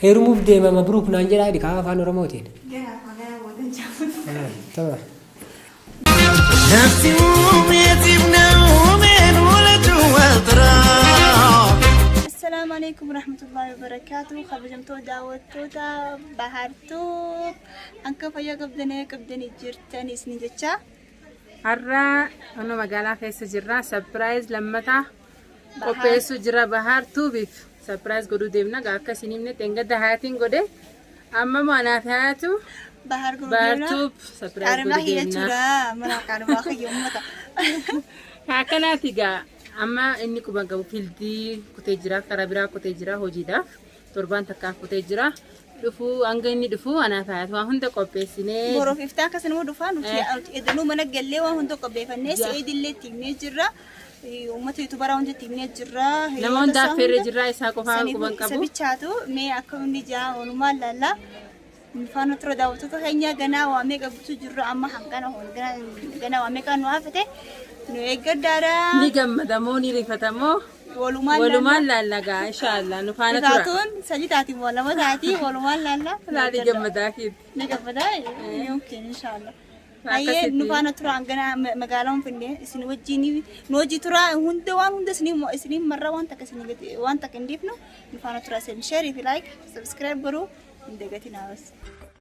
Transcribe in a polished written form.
Heerumuuf deema mabruuk naan jedhaa jedhi kaa afaan Oromootiin. Tama. Nafsi uumeetiif na uumeen walachuu wal taraa. Assalaamu alaikum warahmatullahi wabarakaatu. Kabajamtoota daawwattoota Bahar Tube akka fayyaa qabdanii qabdanii jirtan isin jecha. Har'a ono magaalaa keessa jirra. Surprise lammataa qopheessuu jira Bahar Tuubiif. Surprise godhuu deemna. Gaa akka isin himne xengada hayatiin godhe. Amma moo anaaf hayatu Bahar godhuu Bahar deemna. Tuub surprise Qaarimaa godhuu kiyya deemna. jechuudha. Mana qaarimaa kiyya uummata. Akkanaati gaa amma inni quba qabu fildii kutee jira, karaa biraa kutee jira hojiidhaaf. Torbaan takkaaf kutee jira. Dhufuu hanga inni dhufuu anaaf hayatu waan hunda qopheessinee. Boroof iftaan akkas nama dhufaa nuti edanuu mana gallee waan hunda qopheeffannee si'ee dillee itti himnee jirra. Uummata yuutubaraa hunda itti himnee jirra. Nama hunda affeerree jirra isaa qofaa quban Isa qabu. bichaatu mee akka inni jaa oolumaan laallaa. Faana tura daawwattoota keenya ganaa waa meeqa guutuu jirra amma hangana ganaa waa meeqa nu hafate nu eeggaddaadha. Ni gammadamoo ni rifatamoo Walumaan walumaan laalla gaa inshaallah nu faana tura. Rifaatuun sadi taati moo lama taati walumaan laalla. Laali gammadaa keetti. Ni gammadaa yookiin inshaallah. Hayyee Akkasitti. nu faana tura hangana magaalaa Finfinnee isin wajjin nu hojii tura hunda waan hunda isinii marra waan takka isinii gadi waan takka hin dhiifnu nu faana tura isin sheerii fi like subscribe godhuu hin dagatinaa bas.